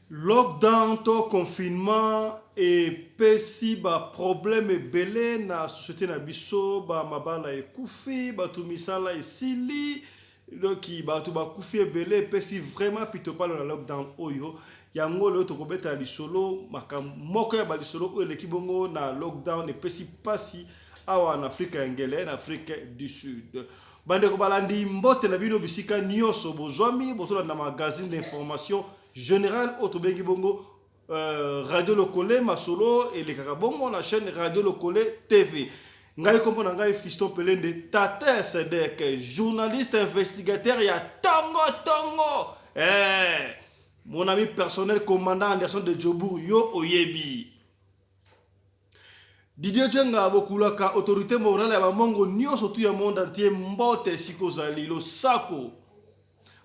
Lockdown to confinement epesi ba problème ebele na société na biso, ba mabala ekufi, bato misala esili, donc bato bakufi ebele, epesi vraiment pitopalo na lockdown oyo. Yango lelo tokobeta lisolo makambo moko ya balisolo oyo eleki bongo na lockdown epesi pasi awa na Afrika ya Ngele, na Afrique du Sud. Bandeko balandi, mbote na bino bisika nyonso bozwami, bozolanda magazine d'information générale oyo tobengi bongo Radio Lokole. Masolo elekaka bongo na chaîne Radio Lokole TV. Ngai kombo na ngai Fiston Pelende, tata ya Sedek, journaliste investigateur ya tongo tongo. Mon ami personnel commandant Anderson de Djobourg, yo oyebi. Didier Djenga bokulaka autorité morale ya bamongo nyonso tu ya monde entier, mbote esika ozali, losako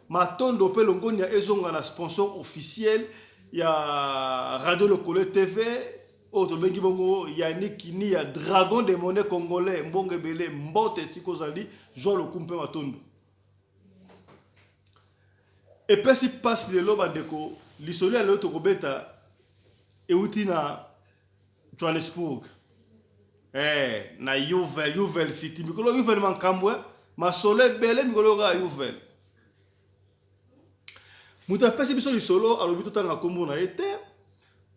matondo mpe longonia ezonga na sponsor officiel ya Radio Lokole TV oyo tobengi bongo Yannick Nia, dragon de monnaie congolais, mbongo ebele, mbote esika ozali, zwa lokumu mpe matondo. Epesi mpasi lelo bandeko, lisolo ya lelo tokobeta euti na Johannesburg, na Yuvel, Yuvel City. Mikolo Yuvel makambo, masolo ebele mikolo kaka Yuvel. Moto apesi biso lisolo alobi totanga nkombo na ye te,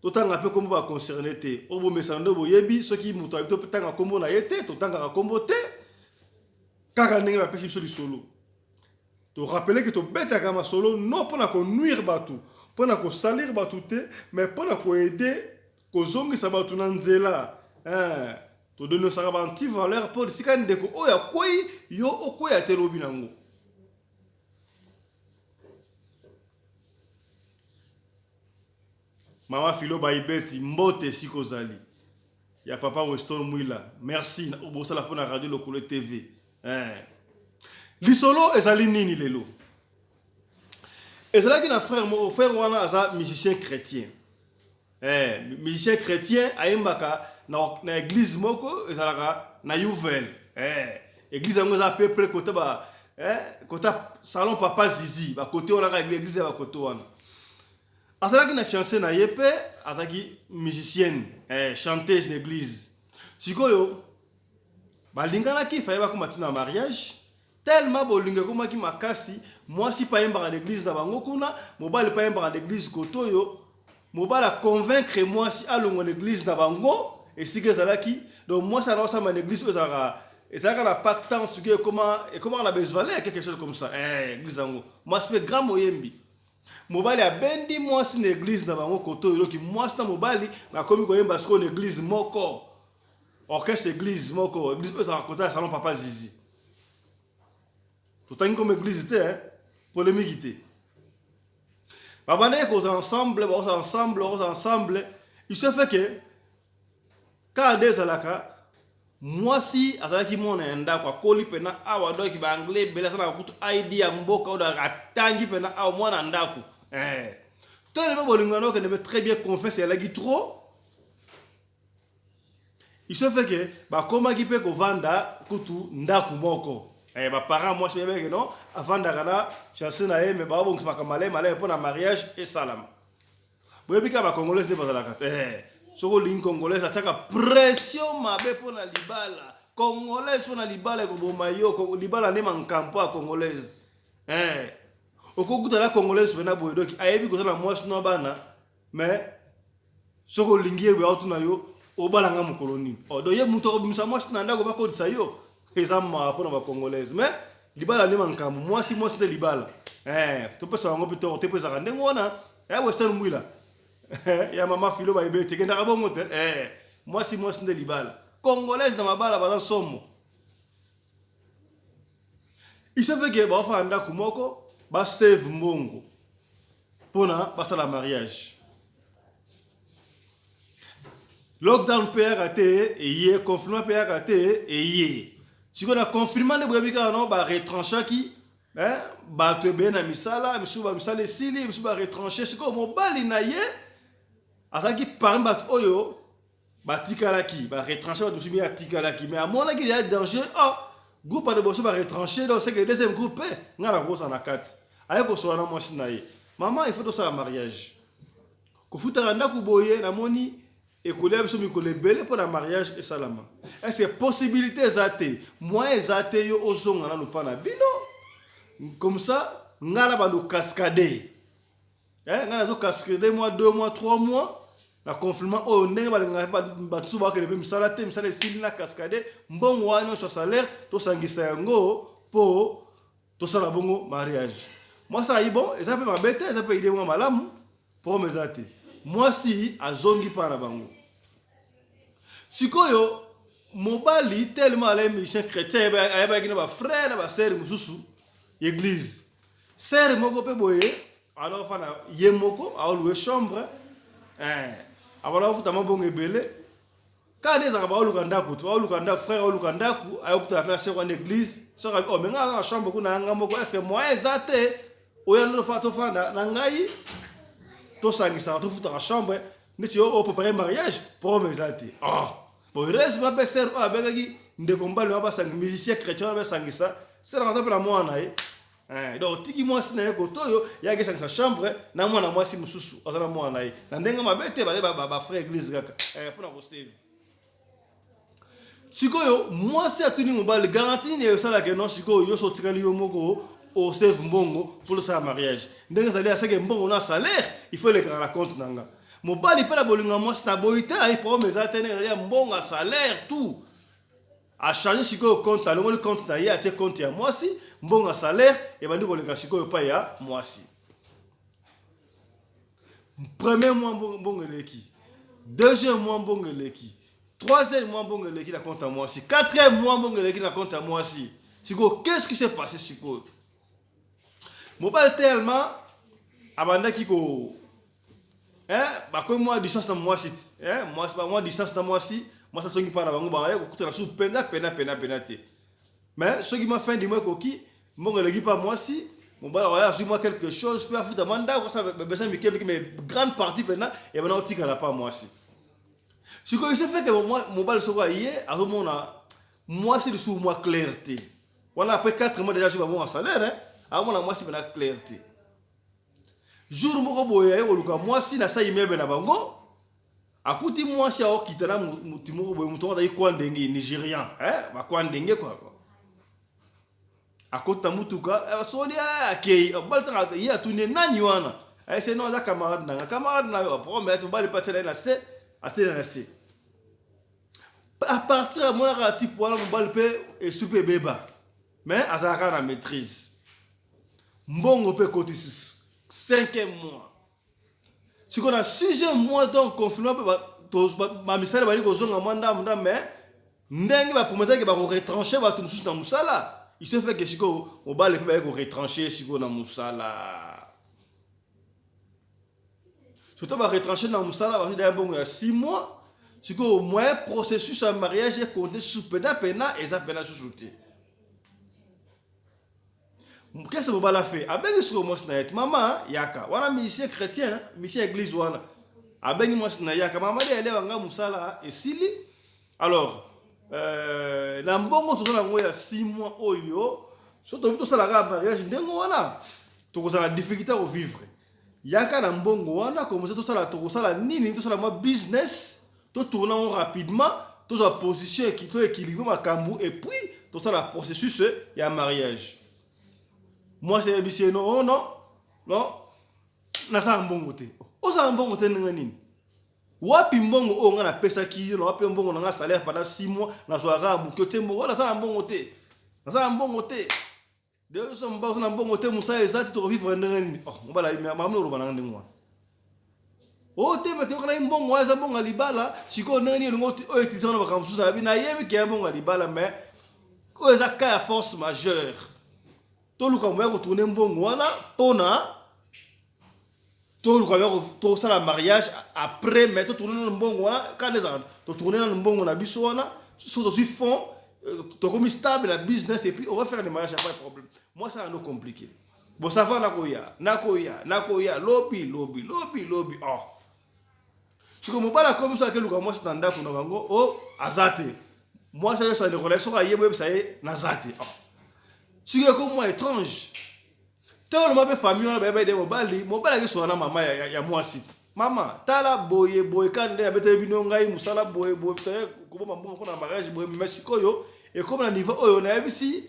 totanga mpe nkombo baconcerne te. Oyo bomesana nde boyebi, soki moto alobi totanga nkombo na ye te, totangaka nkombo te, kaka ndenge bapesi biso lisolo. Torappeler ke tobetaka masolo non mpona konuire bato, mpona kosalir bato te, mais mpona koaider kozongisa bato na nzela. Todenosaka ba anti-valeur mpo esika ndeko oyo akwei, yo okweya te lobi nango. Mama Philo Baibeti, mbote esika ozali. Ya papa Weston Mwila, merci na obosala mpona Radio Lokole TV. Lisolo ezali nini lelo? Ezalaki na frère moko, frère wana aza musicien chrétien. Musicien chrétien ayembaka na église moko ezalaka na Yuvel. Église yango eza à peu près côté ba côté salon papa Zizi, ba côté wana ka église ya ba côté wana. Azalaki na fiancé na ye pe azalaki musicienne, chanteuse na église. Sikoyo balinganaki, faye bakoma tina mariage. Tellement bolingo ekomaki makasi, mwasi pe ayembaka na église na bango kuna, mobali pe ayembaka na église koto oyo. Mobali a convaincre mwasi alongwa na église na bango esika ezalaki. Donc mwasi ana osamba na église oyo ezalaka na Park Town, sikoyo ekomaka na Besvalais, quelque chose comme ça. Église yango mwasi pe grand moyembi. Mobali abendi mwasi na église na bango koto oyo, eloki mwasi na mobali bakomi koyemba sikoyo na église moko, orchestre église moko, église oyo ezalaka kota ya salon papa Zizi. Totangi comme église te, polémique te. Babandaki kozala ensemble, bakozala ensemble, bakozala ensemble. Il se fait que kaka nde ezalaka mwasi azalaki mwana ya ndako, akoli pena awa, donc ba anglais ebele, asalaka kutu ID ya mboka oyo atangi pena awa, mwana ya ndako. Tellement bolingo na okende mpe très bien, confiance ezalaki trop. Il se fait que bakomaki mpe kovanda kutu ndako moko. Ba parents mwasi bayebaki non, avandaka na fiancé na ye, mais babongisa makambo malamu malamu mpo na mariage esalama. Boyebi kaka ba congolais nde bazalaka te. Soki olingi congolais atiaka pression mabe mpo na libala. Congolais mpo na libala ekoboma yo, libala nde mankampo ya congolaise. Okokuta na congolaise mpena boye, donc ayebi kozala mwasi na bana, mais soki olingi ye boye aotuna yo obalanga mokolo nini. Oh, donc ye moto akobimisa mwasi na ndako bakotisa yo, eza mawa mpona ba congolaise. Mais libala nde makambo, mwasi mwasi nde libala. Topesa bango mpe toro te mpo ezalaka ndenge wana. Western Mwila ya mama Philo Baibeti ekendaka bongo te. Mwasi mwasi nde libala. Congolaise na mabala baza somo. Il se fait que baofanda ndako moko, basave mbongo mpona basala mariage. Lockdown mpe yaka te eye, confinement mpe yaka te eye. Sikoyo na confinement nde boyebi kaka no baretranchaki, bato ebele na misala, misusu ba misala esili, misusu baretranche. Sikoyo mobali na ye azalaki parmi bato oyo batikalaki baretranche, bato mosusu mingi atikalaki, mais amonaki ya danger. Oh, groupe ya liboso baretranche, donc c'est que deuxième groupe mpe ngai nakozala na kati. Aye kosola na mwasi na ye, mama, il faut tosala mariage. Kofutaka ndako boye, namoni ekolia biso mikolo ebele mpo na mariage esalama. Est-ce possibilité eza te, moyen eza te yo ozonga nanu mpa na bino, comme ça ngai na bando cascade, eh, ngai nazo cascade mois, 2 mois, 3 mois na confinement oyo, ndenge balingaka bato bakende mpe misala te, misala esili, na cascade mbongo wana nyonso ya salaire, tosangisa yango mpo tosala bongo mariage. Mwasi ayi bon, eza mpe mabe te, eza mpe idée mwa malamu, problème eza te. Mwasi azongi mpa na bango. Sikoyo mobali, tellement alai musicien chrétien, ayebaki na bafrère na basœur mosusu église. Sœur moko mpe boye alors fana ye moko aoluwe chambre, abanda kofuta mabongo ebele. Kaka nde ezalaka, baoluka ndako te, baoluka ndako, frère aoluka ndako, ayokutana mpe na sœur wana église. Soki oh, mais ngai aza na chambre kuna yanga moko, est ce que moyen eza te oya ndo tofanda na ngai, tosangisaka, tofutaka chambre neti yo oprépare mariage, problème eza te? Oh bon, heureusement mpe sœur oyo abengaki ndeko mobali wana basangi, musicien chrétien wana basangisa, sœur aza mpe na mwana na ye. Donc otiki mwasi na ye koto oyo yaki esangisa chambre na mwana mwasi mosusu aza na mwana na ye. Na ndenge mabe te, baze bafrère église kaka mpona koseve. Sikoyo mwasi atuni mobali: garantie nini esalaka no sikoyo yo so otikali yo moko oseve mbongo mpo tosala mariage? Ndenge ezali aseke mbongo na salaire, il faut elekaka na compte na nga. Mobali mpe na bolingo ya mwasi na boyi te, ayi problème eza te, ndenge ezali ya mbongo ya salaire, tout achange. Sikoyo compte, alongoli compte na ye, atie compte ya mwasi. Mbongo ya salaire ebandi koleka sikoyo epai ya mwasi. Premier mois, mbongo eleki. Deuxième mois, mbongo eleki. Troisième mois, mbongo eleki na compte ya mwasi. Quatrième mois, mbongo eleki na compte ya mwasi. Sikoyo qu'est-ce qui s'est passé? Sikoyo mobali tellement abandaki ko, bakomi mwa distance na mwasi ti, mwasi mwa distance na mwasi. Mwasi asongi mpa na bango, bango kokutana su mpenza pena pena pena te. Mais soki mwa fin du mois ekoki, mbongo eleki mpa mwasi, mobali akoya azwi mwa quelque chose mpe afuta mwa ndako, asala besa mike mike, mais grande partie mpena ebanda kotikala mpa mwasi. Sikoyo il se fait que mobali soko aye, azomona mwasi lisusu mwa clair te wana. Après 4 mois déjà azwi bambongo salaire, azomona mwasi mpena clair te. Jour moko boye aye koluka mwasi na sa immeuble na bango, akuti mwasi aokita na mutu moko boye. Mutu moko azali kwa ndenge nigérian, bakwa ndenge kwa akota mutuka, soli akei. Mobali ntanga ye atuni ye: nani wana? Ayese: no, aza camarade nanga. Camarade na yo? Problème, mobali mpe atiela ye na se, atiela na se. À partir amonaka type wana, mobali mpe esu mpe ebeba, mais azalaka na maîtrise. Mbongo mpe ekoti susu cinquième mois. Sikoyo na sixième mois, donc confinement mpe bamisala bali kozonga mwa ndambu ndambu, mais ndenge baprometaki bakoretranche bato mosusu na mosala, il se fait que sikoyo mobali mpe baye koretranche sikoyo na mosala. Surtout baretranche na mosala, bazwi daya mbongo ya 6 mois. Sikoyo moyen processus ya mariage ekonte susu pena pena eza pena susu te. Kese mobali afe abengi sikoyo mwasi na ye: mama, yaka. Wana musicien chrétien, musicien église wana, abengi mwasi na ye: yaka mama, de elewa nga mosala esili. Alors na mbongo toza nango ya 6 mois oyo, so tovi tosalaka mariage ndenge wana, tokozala na difficulté ya kovivre. Yaka na mbongo wana, comme tosala, tokosala nini? Tosala mwa business, totourne yango rapidement, tozwa position, to équilibre makambo, et puis tosala processus ya mariage. Mwasi ayebisi ye: no, oh, non, non, nasala mbongo te. Ozala mbongo te ndenge nini? Wapi mbongo oyo nga napesaki yo? Na wapi mbongo na nga salaire pendant 6 mois? Nazwaka moke te. Mbongo, nasala mbongo te, nasala mbongo te. De so mobali oza na mbongo te, mosala eza te, tokovivre ndenge nini? Oh, mobali, makambo oloba nanga ndenge wana o te, me toyokanaki mbongo wana eza mbongo ya libala. Sikoyo ndenge nini olingo oyo utiliser wana makambo mosusu? Nayebi, nayebi ke ya mbongo ya libala, mais oyo eza cas ya force majeure. Toluka moya kotourne mbongo wana mpona toluka moya tosala mariage après, mais totourne nano mbongo wana. Kaka ezalaka, totourne nano mbongo na biso wana. So tozwi fond, tokomi stable na business, et puis on va faire le mariage, pas de problème. Moi, ça no compliqué. Bon, ça va, nakoya, nakoya, nakoya lobi, lobi, lobi, lobi. Oh, sikoyo mobali akomi so akeluka mwasi na ndako na bango, o aza te. Mwasi ayosa ndeko na ye: soki ayebi, oyebisa ye naza te. Oh, sikoyo ekomi mwa étrange te. Oloma mpe famille wana bayeba ede mobali. Mobali akesoka na mama ya mwasi te. Mama, tala boye boye kaka nde nabeteli bino ngai mosala boye boye koboma mbongo mpona mariage boye, mais sikoyo ekomi na niveau oyo nayebisi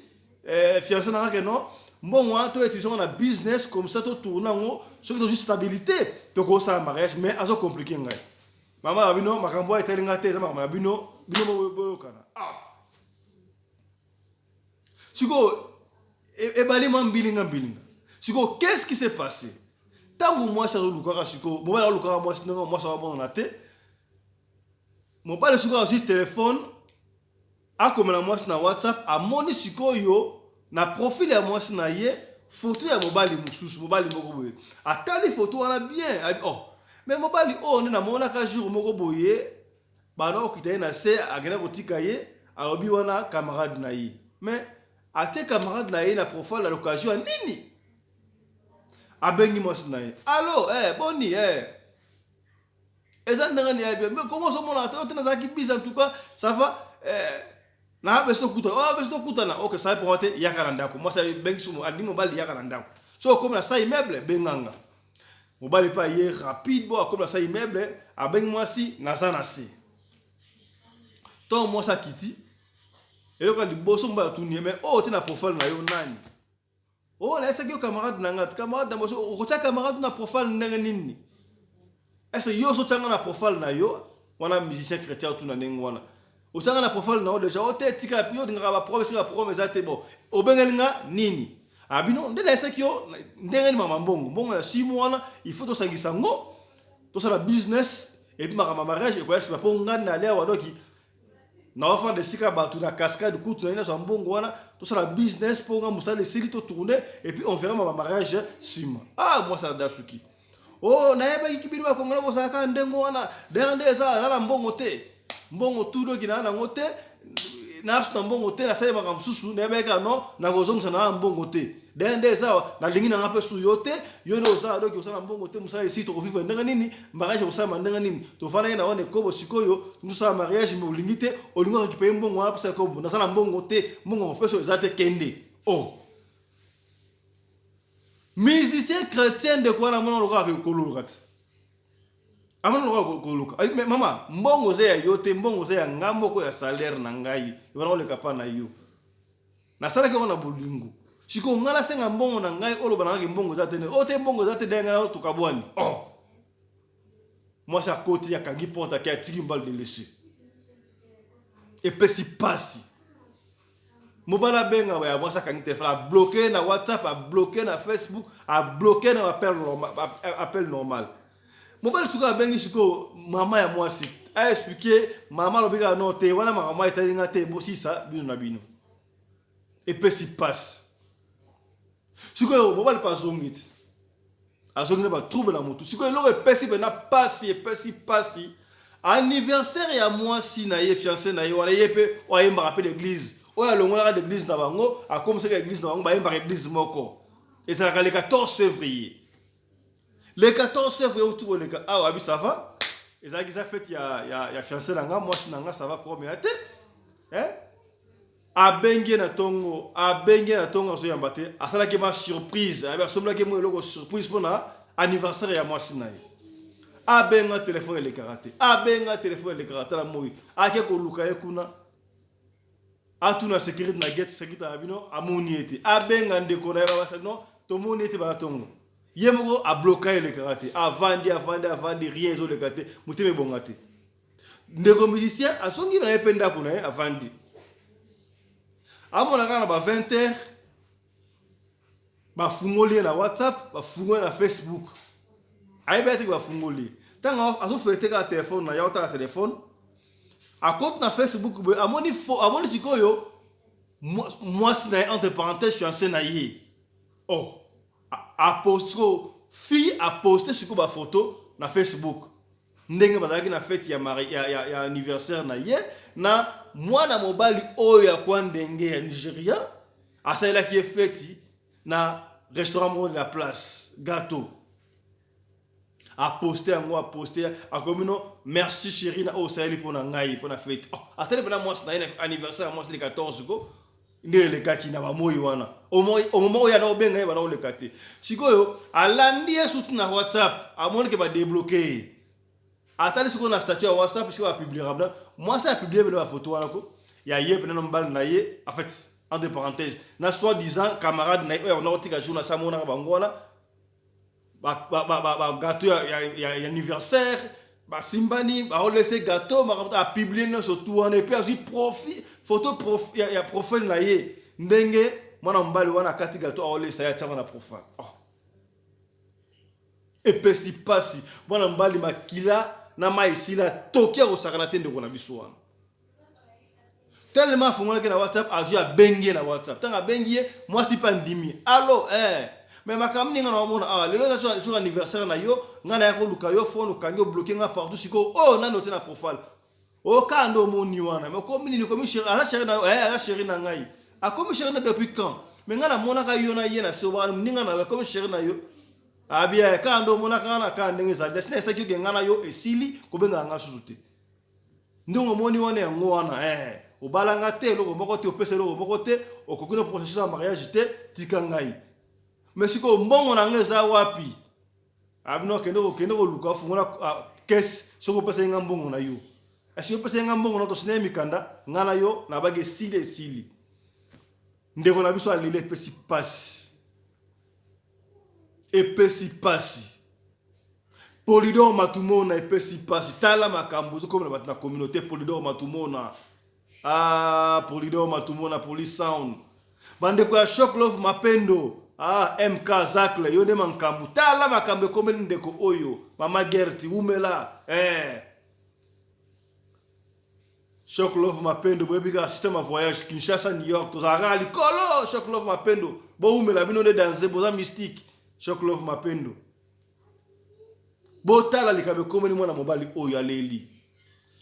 fiancé na nga ke non, mbongo wana to utiliser yango na business, comme ça totourne yango, soki tozwi stabilité tokosala mariage, mais azocompliquer ngai. Mama ya bino, makambo oyo etali nga te, eza makambo na bino, bino boyokana. Ah, sikoyo ebali mwa mbilinga mbilinga. Sikoyo qu'est-ce qui s'est passé? Ntango mwasi azolukaka, sikoyo mobali azolukaka mwasi, ndenge mwasi amonana te, mobali sikoyo azwi telefone, akomela mwasi na WhatsApp. Amoni sikoyo na profil ya mwasi na ye foto ya mobali mosusu, mobali moko boye. Atali foto wana bien, abi: "Oh, mais mobali oyo nde namonaka jour moko boye, banda kokita ye na se, akenda kotika ye." Alobi wana camarade na ye, mais atie camarade na ye na profil na l'occasion ya nini? Abengi mwasi na ye: "Allo, boni, eza ndenge nini? Mais comment ozomona te? Te, nazalaki busy. En tout cas ça va, na besi tokutana, oh, besi tokutana. Ok, ça va te, yaka na ndako." Mwasi abengisi, andimi mobali: "Yaka na ndako, so okomi na sa immeuble, benganga." Mobali mpe aye rapide bo, akomi na sa immeuble, abengi mwasi: "Naza na se." Ntongo mwasi akiti, eloko ya liboso mobali atuni ye: "Mais oyo te na profil na yo nani?" "Oyo nayesaki yo, camarade na nga." "Camarade na boso, okotia camarade na profil ndenge nini? Est-ce yo so otianga na profil na yo wana?" Musicien chrétien otuna ndenge wana: "Otianga na profil na yo déjà?" "O te, tika, yo olingaka baproblème, esika baproblème eza te. Bon, obengeli nga nini?" "Abino nde nayesaki yo ndenge nini, mama, mbongo ya 6 mois wana, il faut tosangisa ngo, tosala business, et puis makambo ya mariage ekoya nsima, mpo ngai nali awa, doki naofanda esika bato na Cascade kutu, na ye nyonso ya mbongo wana, tosala business mpo nga mosala esili, totourne, et puis on verra ma mariage nsima." Ah, mwasi adasuki: "O, nayebaki bino bakongela bozalaka ndenge wana. Dere nde eza na mbongo te, mbongo tu doki naa nango te, nasu na mbongo te, nasali makambo mosusu, nayebaki kaka non, nakozongisa na mbongo te. Dere nde eza, nalingi nanga mpe su yo te. Yo nde ozala doki osala mbongo te, mosala esi, tokovivre ndenge nini? Mariage ekosalama ndenge nini? Tovandaki na wana ekobo, sikoyo tosala mariage, mais olingi te, olingi orécupérer mbongo wana, mpesa ekobo. Naza na mbongo te, mbongo kopesa eza te, kende." Oh, musicien chrétien, ndeko wana amona lokola koluka te, amona lokola koluka. "Mais mama, mbongo eza ya yo te, mbongo eza ya nga moko, ya salaire na ngai ebana koleka mpa na yo. Nasalaki yango na bolingo. Sikoyo ngai nasenga mbongo na ngai, oloba na ngaki mbongo eza te, o te, mbongo eza te, ndenge ngai tokabwani." Oh, mwasi akoti, akangi porte, ake, atiki mobali délaissé. Epesi pasi. Mobali abenga ya mwasi, akangi telefone, abloquer na WhatsApp, abloquer na Facebook, abloquer na appel normal. Mobali sikoyo abengi sikoyo mama ya mwasi, aexpliquer. Mama alobi kaka: "Non te, wana makambo etali nga te, bosisa bino na bino." Epesi pasi. Sikoyo mobali mpe azongi ti, azongi na batrouble na motu. Sikoyo eloko epesi mpena pasi, epesi pasi, anniversaire ya mwasi na ye, fiancé na ye wana, ye mpe oyo ayembaka mpe l'église, oyo alongolaka l'église na bango, akomisaka église na bango, bayembaka église moko, ezalaka le 14 février. Le 14 février outi koleka awa, abi: "Ça va, ezalaki eza fête ya fiancé na nga, mwasi na nga, ça va, problème ya te, eh?" Abengi ye na ntongo, abengi ye na ntongo, azoyamba te. Asalaki ma surprise, ayebi, asombelaki mo eloko surprise mpona anniversaire ya mwasi na ye. Abenga, telefone elekaka te, abenga, telefone elekaka te. Na moi ake koluka ye kuna, atuna sécurité na gate, sécurité na bino amoni ye te. Abenga ndeko na ye, babasa: "Non, tomoni ye te bana ntongo." Ye moko abloka, elekaka te. Avandi, avandi, avandi, rien ezoleka te, motema ebonga te. Ndeko musicien azongi na ye mpe ndako na ye, avandi, amona kaka na ba 20 heures bafungoli ye na WhatsApp, bafungoli ye na Facebook. Ayebi ete bafungoli ye. Ntango azofete kaka telefone na ye, aotaka telefone, akoti na Facebook boye, amoni, amoni sikoyo mwasi na ye, entre parenthèse fiancé na ye. Oh, aposte sikoyo, fille aposte sikoyo bafoto na Facebook ndenge bazalaki na fête ya anniversaire na ye na mwana mobali oyo ya kwa ndenge ya Nigeria. Asalelaki ye feti na restaurant moko de la place, gâteau. Aposte yango, aposte, akomi: "No, merci chéri na oyo osaleli mpo na ngai mpo na fête." Oh, atali mpena mwasi na ye na anniversaire ya mwasi le 14 ko. Nde elekaki na bamoi wana. Au moment oyo ana obenga ye bana oleka te. Sikoyo alandi ye suti na WhatsApp, amoni ke ba débloquer ye. Atali sikoyo na statut ya WhatsApp sikoyo a publier bna mwasi a publier bna ba photo wana ko ya ye pena na mobali na ye en fait entre parenthèses na soit disant camarade na ye oyo akona kotika jour na sa amonaka bango wana ba ba ba, ba, ba gâteau ya, ya, ya, ya anniversaire basimbani baolese gâteau makambo a publier nyonso tu wana epuis azwi profi photo prof, ya, ya profil na ye ndenge mwana mobali wana akati gâteau aolesa ye atiaka na profile oh. Epesi pasi mwana mobali makila na mayi esila toki ya kosakana te ndeko na biso wana tellement afungolaki na whatsapp azwi abengi ye na whatsapp ntango abengi ye mwasi mpe andimi alo eh. me makambo nini nga na omona awa lelo eza jour anniversaire na yo ngai naya koluka yo fone okangi obloke nga partout sikoyo oyo oh, nani otie na profile okaa nde omoni wana me okomi nini okomi aza chéri na yo eh, aza chéri na ngai akomi chéri na depuis quand me ngai namonaka yo na ye na se obaka moninga na yo akomi chéri na yo abia ah, kaka nde omonaka nga na kaka ndenge ezali asi nayesaki yo ke ngai na yo esili kobengaka ngai susu te ndenge omoni wana yango wana eh, obala nga te eloko moko te opesa eloko moko te okoki na processus ya mariage te tika ngai me sikoyo mbongo na ngai eza wapi Abino kende kende koluka fungola ah, caisse soki opesaki nga mbongo na yo. Est-ce que opesaki nga mbongo na tosina mikanda nga na yo na bagi esili esili. Ndeko na biso aleli epesi pasi. Epesi pasi. Polidor Matumona epesi pasi. Tala makambo ezokomela bato na communauté Polidor Matumona. Ah, Polidor Matumona, Police Sound. Bandeko ya Shock Love Mapendo. Ah, MK Zacle, yo nde mankambu. Tala makambo ekomeli ndeko oyo. Mama Gerti, wumela. Eh. Shock Love Mapendo, boyebi kaka système ya voyage Kinshasa, New York, tozalaka kaka likolo. Shock Love Mapendo, bowumela bino nde danse, boza mystique. Shock Love Mapendo. Botala likambo ekomeli mwana mobali oyo aleli.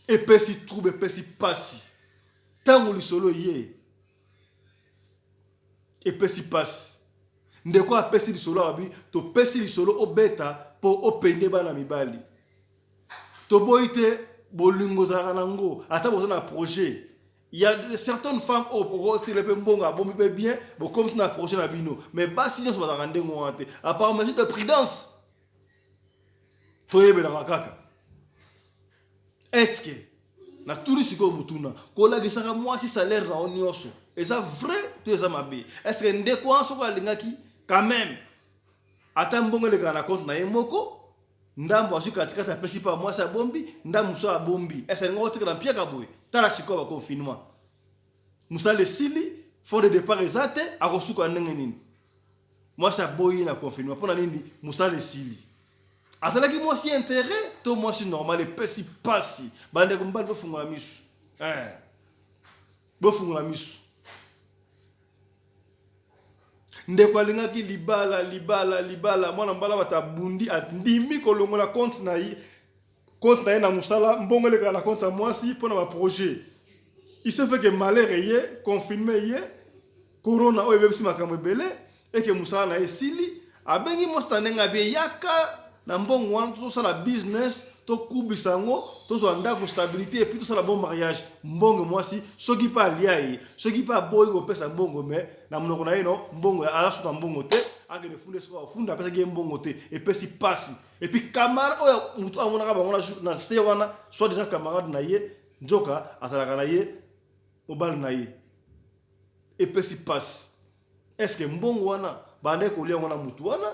Epesi trouble, epesi pasi. Tango lisolo eye, epesi pasi. Ndeko apesi lisolo alobi, topesi lisolo obeta po opende bana mibali. Toboyi te bolingo ozalaka nango ata boza na projet. Il y a certaines femmes oyo okotile mpe mbongo abombi mpe bien bokomi na projet na bino mais basi nyonso bazalaka ndenge wana te à part mesure de prudence toyebelaka kaka est-ce que natuni sikoyo motuna kolakisaka mwasi salaire na yo nyonso eza vrai to eza mabe est-ce que ndeko wana soki alingaki quand même ata mbongo elekaka na compte na ye moko Ndambo azwi katikati apesi pa mwasi abombi, ndambo mosusu abombi. Est-ce alinga kotikala mpiaka boye? Tala sikoyo ba confinement. Mosala esili, fond de départ eza te, akosuka ndenge nini? Mwasi aboyi ye na confinement mpo na nini? Mosala esili. Azalaki mwasi intérêt to mwasi normal? Epesi pasi. Bandeko mibali bofungola miso. Eh. Bofungola miso. Ndeko alingaki libala libala libala mwana mbala bato abundi andimi kolongola compte na ye compte na ye na mosala mbongo elekaka na compte ya mwasi mpo na baprojet il se fait que malheur eye confinement eye corona oyo ebebisi makambo ebele eke mosala na ye esili abengi mwasi na ndenge abie yaka na mbongo wana tozosala business tokubisa yango tozwa ndako stabilité epuis tosala bon mariage mbongo mwasi soki mpe alia ye soki mpe aboyi kopesa mbongo me na monoko na ye no mbongo aza suka mbongo te akende funda esika afunda apesaki ye mbongo te epesi mpasi epuis camarade oyo motu amonaka bango na se wana soit disant camarade na ye nzoka azalaka na ye mobali na ye epesi mpasi Est ce que mbongo wana bandaki kolia yango na mutu wana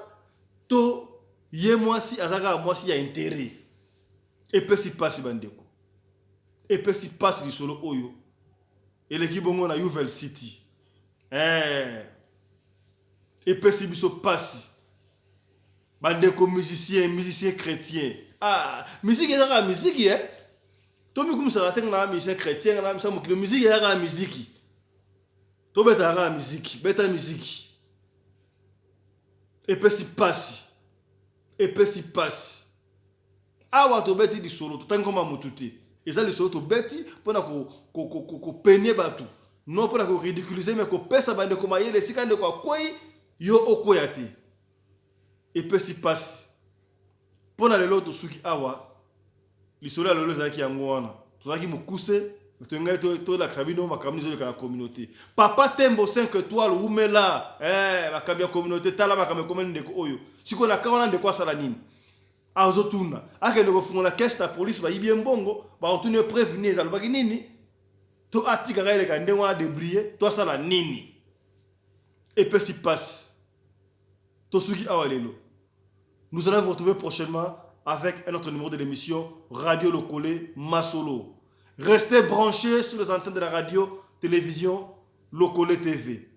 to ye mwasi aza kaka mwasi ya interet? Epesi pasi bandeko, epesi pasi lisolo oyo eleki bongo na Yuvel City. Eh, epesi biso pasi bandeko musicien, musicien chrétien. Ah, musique eza kaka musique eh? Tomikumisaka te nga na musicien chrétien, nga na musicien mokili, musique eza kaka musique. Tobetaka kaka miziki, beta miziki. Epesi pasi, epesi pasi. Awa tobeti lisolo, totangi koma mutu te. Eza lisolo tobeti mpona kopenie bato, non mpona koridiculiser, mais kopesa bandeko mayele esika ndeko akwei, yo okweya te. Epesi pasi. Mpo na lelo tosuki awa. Lisolo ya lelo ezalaki yango wana. Tozalaki mokuse. Tolingai tolakisa bino makambo nini ezoleka na communauté. Papa Tembo 5 étoiles wumela, eh, makambo ya communauté, tala makambo ekomeli ndeko oyo. Sikoyo na ka wana ndeko asala nini? Azotuna akende kofungola caisse na police, bayibi ye mbongo, bakotuna ye preuve nini, ezalobaki nini, to atikaka eleka ndenge wana débrouiller, to asala nini? Epesi pasi. Tosuki awa lelo. Nous allons vous retrouver prochainement avec un autre numéro de l'émission Radio Lokole Masolo. Restez branchés sur les antennes de la radio télévision Lokole TV.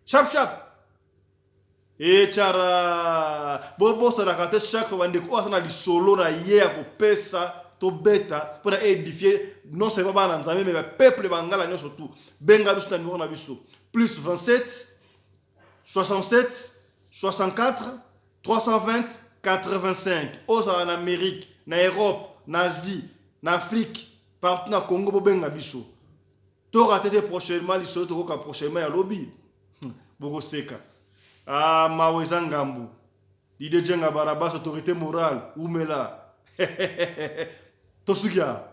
Chap chap. Echara bobosanaka te, chaque fois bandeko oyo aza na lisolo na ye ya kopesa, tobeta mpona édifier non seulement bana na Nzambe, mais bapeuple bangala nyonso tu. Benga biso na numéro na biso plus 27 67 64 320 85. Ozala na Amérique, na Europe, na Asie, na Afrique, partout, na Congo, bobenga biso. Torate te prochainement lisolo tokoka prochainement ya lobi. Bokoseka. Ah, mawa eza ngambu. Dide Jenga Barabas, autorité morale, umela. Tosuki awa.